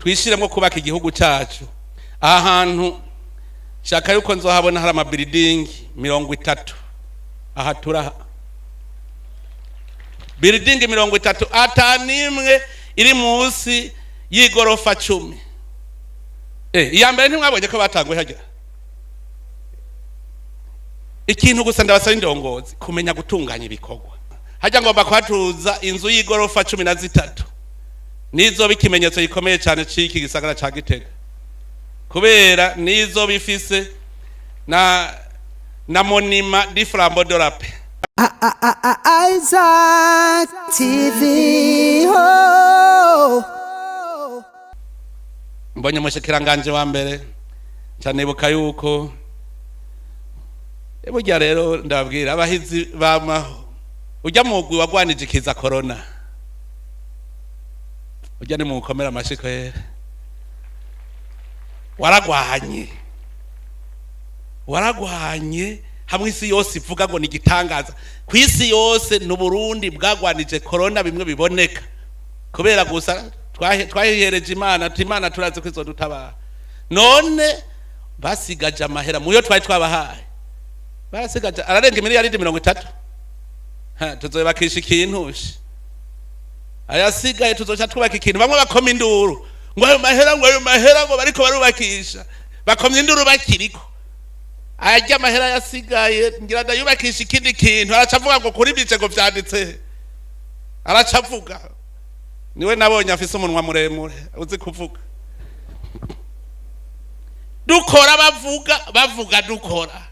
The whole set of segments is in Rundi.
Twishiremo kubaka igihugu cyacu. Aha hantu shaka yuko nzohabona hari ama building 30. Aha turaha building 30, atanimwe iri munsi y'igorofa 10. Iya mbere ntimwabonye ko batanguye hajya. Ikintu gusa ndabasaba indongozi kumenya gutunganya ibikorwa. Hajya ngomba kuhatuza inzu y'igorofa 13, nizo ikimenyetso gikomeye cyane c'iki gisagara ca Gitega, kubera nizo bifise na monument du Flambeau de la Paix. Isaac TV. Oh. Mbonye umushikiranganje wa mbere, ncanibuka yuko burya rero ndababwira abahizi bamaho ujya mugwi wagwanije ikiza corona, ujya ni mukomera amashiko yera. Waragwanye, waragwanye hamwe isi yose ivuga ngo ni igitangaza ku isi yose. Ni Burundi bwagwanije corona bimwe biboneka, kubera gusa twahihereje Imana, tuti Imana turazi ko izodutabara. None basigaje amahera muyo twari twabahaye, barasigaje ararenga miliyaridi 30. Ha, tuzobakisha ikintu shi ayasigaye, tuzoca twubaka ikintu. Bamwe bakoma induru ngo ayo mahera, ngo ayo mahera, ngo bariko barubakisha. Bakomye induru bakiriko ayarya amahera yasigaye, ngira ndayubakisha ikindi kintu. Araca avuga ngo kuri bice ngo vyanditse he? Araca avuga, niwe nabonye afise umunwa muremure uzi kuvuga. Dukora bavuga, bavuga dukora,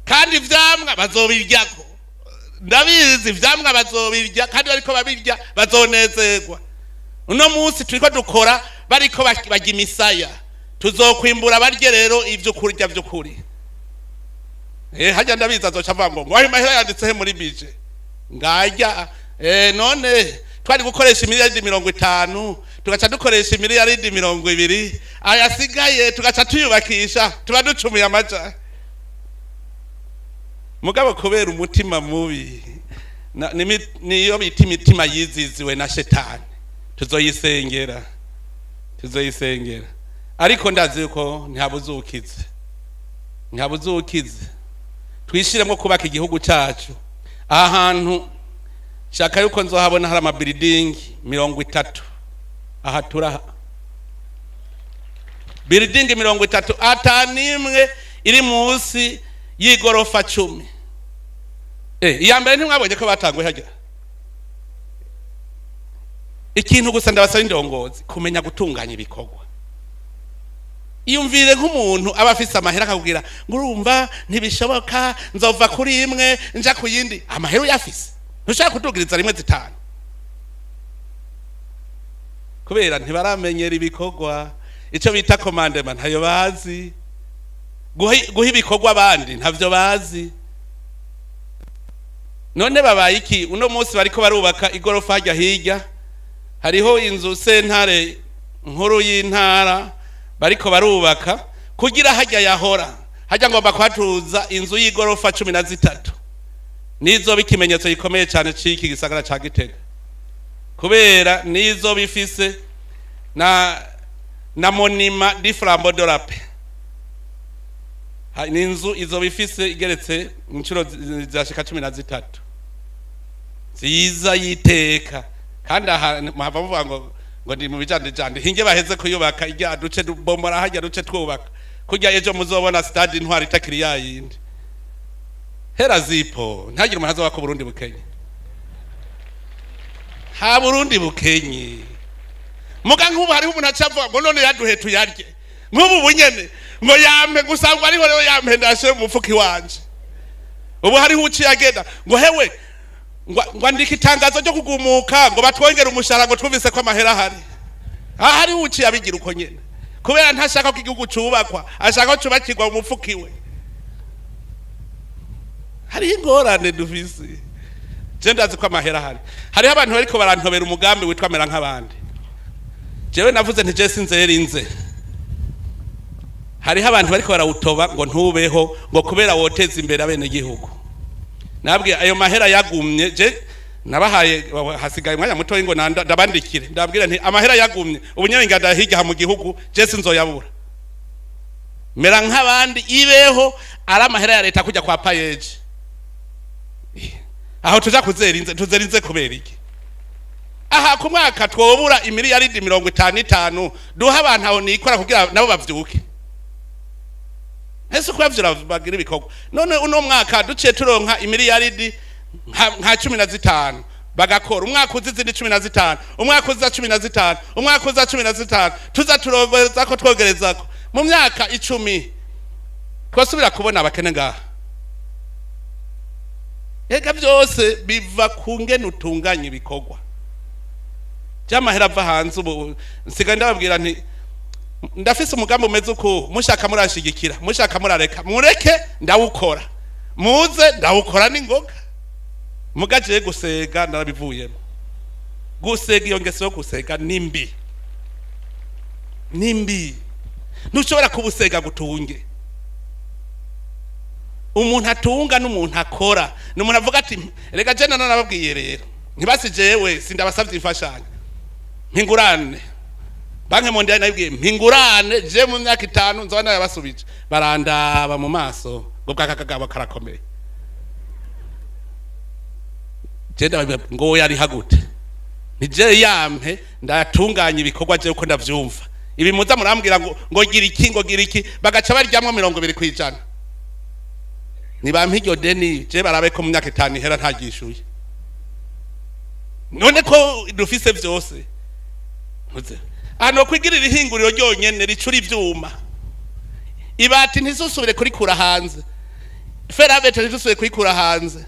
kandi ivyamwa bazobiryako. Ndabizi, ivyamwa bazobirya, kandi bariko babirya bazonezerwa. Uno munsi turiko dukora, bariko barya imisaya. Tuzokwimbura barye rero ivyo kurya vy'ukuri. Hajya ndabizi azoca avuga ngo ayo mahera yanditse he muri budget ngajya. None twari gukoresha imiliyaridi 50, tugaca dukoresha imiliyaridi 20, ayasigaye tugaca tuyubakisha, tuba ducumuye amaja. Mugabo kubera umutima mubi niyo bita imitima yiziziwe na shetani, tuzoyisengera, tuzoyisengera. Ariko ndazi yuko ntihabuzukize, ntihabuzukize. Twishiremo kubaka igihugu cyacu. Aha hantu shaka yuko nzohabona hari ama building 30. Aha turaha building 30, atanimwe iri munsi y'igorofa 10. Iya mbere ntimwabonye ko batanguye hajya. Ikintu gusa ndabasaba indongozi kumenya gutunganya ibikorwa. Iyumvire nk'umuntu aba afise amahera akakubwira ngo urumva ntibishoboka, nzova kuri imwe nja ku yindi. Amahera uyafise, ntushaka kudugiriza rimwe zitanu, kubera ntibaramenyera ibikorwa. Icyo bita commandement ntayo bazi, guha ibikorwa abandi ntavyo bazi. None babaye iki? Uno munsi bariko barubaka igorofa hajya hirya, hariho inzu sentare nkuru y'intara bariko barubaka kugira hajya yahora. Hajya ngomba kuhatuza inzu y'igorofa 13, nizo ikimenyetso gikomeye cyane c'iki gisagara ca Gitega, kubera nizo bifise na monument du Flambeau de la Paix. Ni inzu izo bifise igeretse inshuro zashika 13, nziza y'iteka. Kandi aha muhava muvuga ngo ndi mu bijandijandi. Hinge baheze kuyubaka ijya duce bomora hajya duce twubaka kurya. Ejo muzobona stade Intwari itakiri yayindi. Hera zipo, ntagire umuntu azoba ko Burundi bukenye. Ha Burundi bukenye. Muga nk'ubu hariho umuntu aca avuga ngo none yaduhe tuyarye nk'ubu bunyene, ngo yampe gusa, ngo ariho rero yampe ndashe mu mufuka iwanje. Ubu hariho uciye agenda ngo hewe, ngo andika itangazo ryo kugumuka, ngo batwongere umushahara, ngo twumvise ko amahera ahari. Aha hariho uciye abigira uko nyene, kubera ntashaka ko igihugu cubakwa, ashaka ko cubakirwa mu mufuka iwe. Hariho ingorane dufise. Je ndazi ko amahera ahari. Hariho abantu bariko barantobera umugambi witwa mera nk'abandi. Jewe navuze nti je sinzera inze. Hariho abantu bariko barawutoba ngo ntubeho, ngo kubera woteza imbere abenegihugu. Nabwiye ayo mahera yagumye je. Nabahaye, hasigaye umwanya muto ngo ndabandikire, ndababwira nti amahera yagumye ubu nyene ngada hirya mu gihugu, je sinzoyabura, mera nk'abandi, ibeho ari amahera ya leta kujya kwa PAEEJ. Aho tuja kuzera inze, tuzera inze kubera iki? Aha ku mwaka twobura imiliyaridi 55 duha abantu aho nikora kugira nabo bavyuke. Ese kubavyura bagira ibikorwa. None uno mwaka duciye turonka imiliyaridi nka 15, bagakora umwaka uza izindi 15, umwaka uza 15, umwaka uza 15, tuza turogerezako, twogerezako, mu myaka 10 twasubira kubona abakene ngaha? Ega byose biva ku ngene utunganya ibikorwa by'amahera ava hanze. Ubu nsigaye ndababwira nti ndafise umugambi umeze uku, mushaka murashigikira, mushaka murareka, mureke ndawukora, muze ndawukora n'ingoga. Mugaje gusega narabivuyemo. Gusega, iyo ngeso yo gusega ni mbi, ni mbi. Ntushobora kubusega gutunge. Umuntu atunga n'umuntu akora, ni umuntu avuga ati reka je nanababwiye rero, ntibasi jewe sindabasavye imfashanyo, mpingurane. Banque mondiale nabibwiye, mpingurane, je mu myaka 5 nzoba nayabasubije. Barandaba mu maso ngo bwaka kagabo karakomeye. Je ndababwira ngo yari hagute, nije yampe ndatunganya ibikorwa je uko ndavyumva. Ibi muza murambwira ngo gira iki, ngo gira iki, bagaca baryamwo 20%. Nibampa iryo deni, je barabe ko mu myaka 5 ihera ntagishuye. None ko dufise vyose, ntuze ahantu kwigirira ihinguriro ryonyene ricura ivyuma, ibati ntizusubire kurikura hanze, fer à béton ntizusubire kurikura hanze,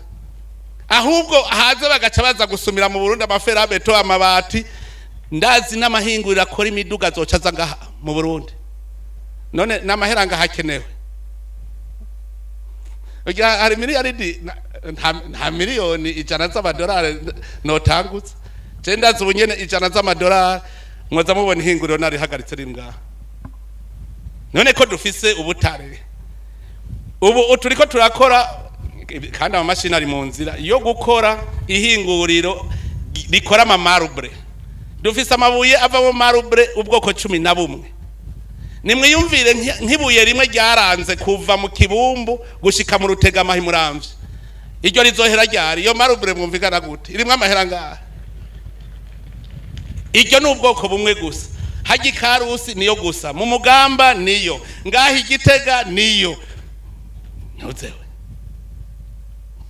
ahubwo hanze bagaca baza gusumira mu Burundi ama fer à béton, amabati. Ndazi n'amahinguriro akora imiduga azoca aza ngaha mu Burundi. None n'amahera ngaha akenewe? Ugira hari miliyaridi nta miliyoni 100 z'amadolari notangutse. Je ndazi ubu nyene 100 z'amadolari mwoza mubona ihinguriro narihagaritse riri ngaha. None ko dufise ubutare, ubu turiko turakora, kandi amamashini ari mu nzira yo gukora ihinguriro rikora ama marbre. Dufise amabuye avamo marbre ubwoko 11. Nimwiyumvire nk'ibuye rimwe ryaranze kuva mu Kibumbu gushika mu Rutegama himuramvye, iryo rizohera ryari? Iyo marbre mwumvikana gute? Irimwo amahera ngaha. Iryo ni ubwoko bumwe gusa. Hajya ikarusi niyo gusa, mu Mugamba niyo, ngaha Igitega niyo. Ntuzewe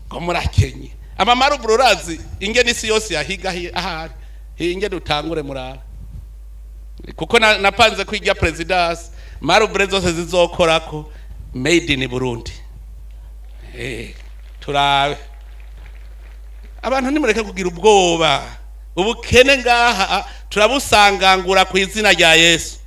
ngo murakenye ama marbre. Urazi ingene isi yose yahiga ahari hinge dutangure murara, kuko napanze ko ijya présidence marbre zose zizokorako made in Burundi. Turabe abantu, nimureke kugira ubwoba. Ubukene ngaha turabusangangura ku izina rya Yesu.